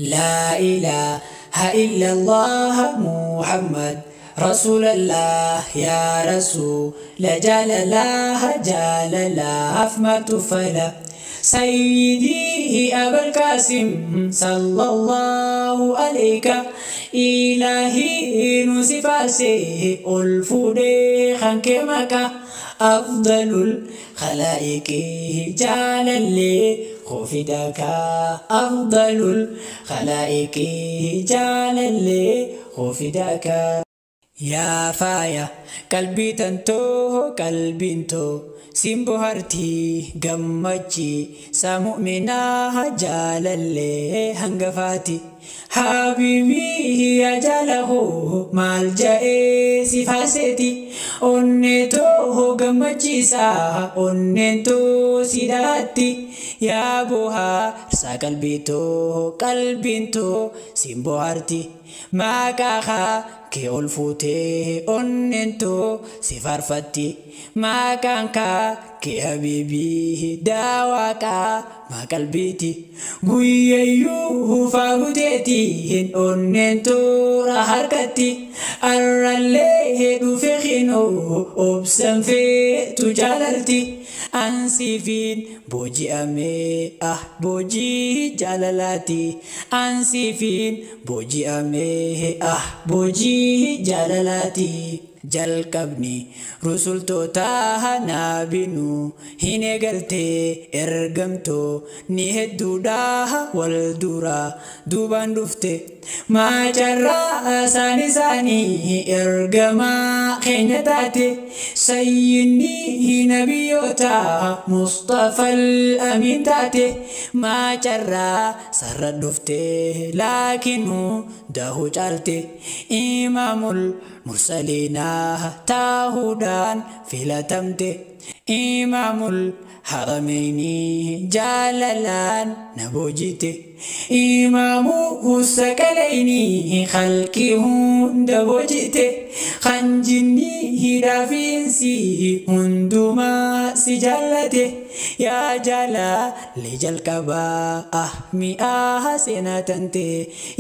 لا إله إلا الله محمد رسول الله يا رسول جلال الله جلال الله تفلا سيدي أبا القاسم صلى الله عليك إلهي نصفاسي ألفودي خنكمك أفضل الخلائق جلال خفدك أفضل الخلائق جلال خفدك يا فايا قلبي تنتو قلبي انتو سيمبو هرتي قمتي سامؤمنا جالالي هنقفاتي حبيبي يا جاله مالجئي سفاستي أنتو قمتي سا أنتو سيداتي يا بوها رسا قلبي تو قلبي انتو سيمبو هرتي ما كاخا كي ألفوتي أنتو سفرفتي ما كانكا كي حبيبي داواكا ما قلبيتي قوييو فاغوتيتي أنتو راحركتي أراليه دوفخينو أبسم في تجاللتي أنسيفين بوجي أمي أه بوجي جلالاتي أنسيفين بوجي أمي أه بوجي جلالاتي jalqabni rusultoota naabinu hin eegalte ergamtoo ni hedduudha wal dura duubaan dhufte maacarraa isaan isaanii ergamaa keenya taate sayyidni nabiyyoota Mustafal Amiin taate maacarraa sarara dhufte laakinuu dahuu caalte imaamul mursaliinaa taahuudhaan filatamte imaamul harameyni jaalalaan na boojite imaamu saqalayni khalqii hunda boojite kan jinni hidhaafiinsi hundumaa si jaallate yaa jaalale jalqabaa ah mi'aa seenaa tante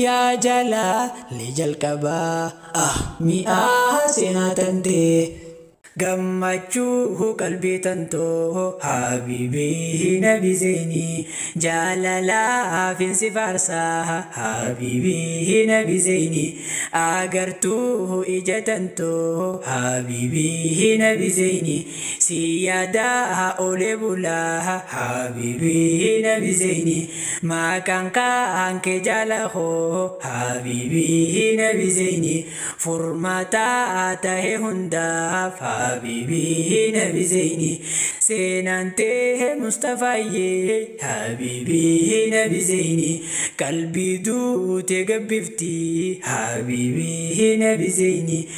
yaa jaalale jalqabaa ah mi'aa seenaa tante gammachuu qalbii tantoo habiibii nabi zeenii jaalalaaf insi faarsaa habiibii nabi zeenii agartuu ija tantoo habiibii nabi zeenii si yaadaa olee bulaa habiibii nabi zeenii maqaan kaan kee jaalahoo habiibii nabi zeenii furmaataa ta'e hundaaf حبيبي نبي زيني سينانته مصطفى حبيبي نبي زيني قلبي دوت قبفتي حبيبي نبي زيني.